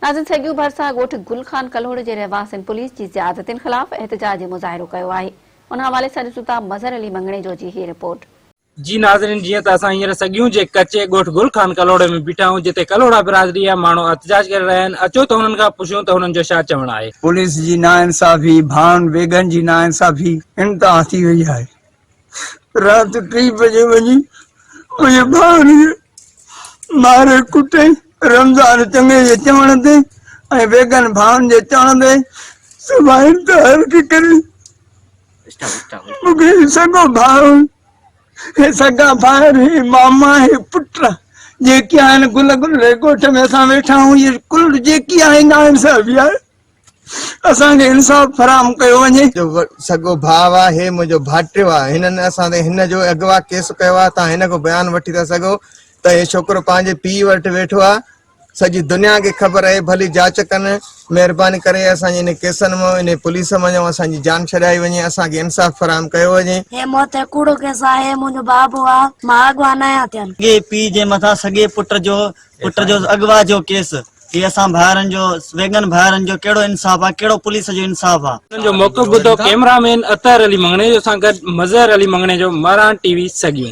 ناظرين سڳيون ڀرسان ڳوٺ گل خان ڪلهوڙي جي رهواسين پوليس جي زيادتين خلاف احتجاجي مظاهرو ڪيو آهي ان حوالي سان ڏسون ٿا مظهر علي مڱڻيجو جي هي رپورٽ. جي ناظرين جيئن ته اسان هينئر سڳيون جي ڪچي ڳوٺ گل خان ڪلهوڙي ۾ بيٺا آهيون جتي ڪلهوڙا برادري جا ماڻهو احتجاج ڪري رهيا آهن اچو ته هنن کان پڇون ته هنن جو ڇا چوڻ آهي. پوليس جي ناانصافي، ڀائن ويڳن جي ناانصافي انتها ٿي وئي آهي. رات ٽي بجي وڃي منهنجي ڀائر کي ماري ڪٽي رمضان چڱي جي چوڻ تي ۽ ويگن ڀائن جي چوڻ تي سڀاڻي انتحار ٿي ڪري مونکي سڳو ڀاء هي سڳا ڀائر هي ماما هي پٽ جيڪي آهن گل گل ڳوٺ ۾ اسان ويٺا آهيون اهي ڪل جيڪي آهن ناانصافي آهي اسان کي انصاف فراهم ڪيو وڃي. جو سڳو ڀاء آ هي منهنجو ڀائٽيو آ هنن اسان تي هن جو اغوا ڪيس ڪيو آ تان هن کان بيان وٺي ٿا سگهو ته هي ڇوڪرو پنهنجي پيء وٽ ويٺو آ سڄي دنيا کي خبر آهي ڀلي جاچ ڪن مهرباني ڪري اسان جي انهي ڪيسن مان انهي پوليس منجهان اسان جي جان ڇڏائي وڃي اسان کي انصاف فراهم ڪيو وڃي. هي مون تي ڪوڙو ڪيس آ هي منهنجو بابو آ مان اغوا ناهيان ٿيل. سڳي پيء جي مٿان سڳي پٽ جو پٽ جو اغوا جو ڪيس هي اسان ڀائرن جو ويڳن ڀائرن جو ڪهڙو انصاف آ ڪهڙو پوليس جو انصاف آ. انهن جو موقف ٻڌو ڪئميرا مين اطهر علي مڱڻيجو سان گڏ مظهر علي مڱڻيجو مهراڻ ٽي وي سڳيون.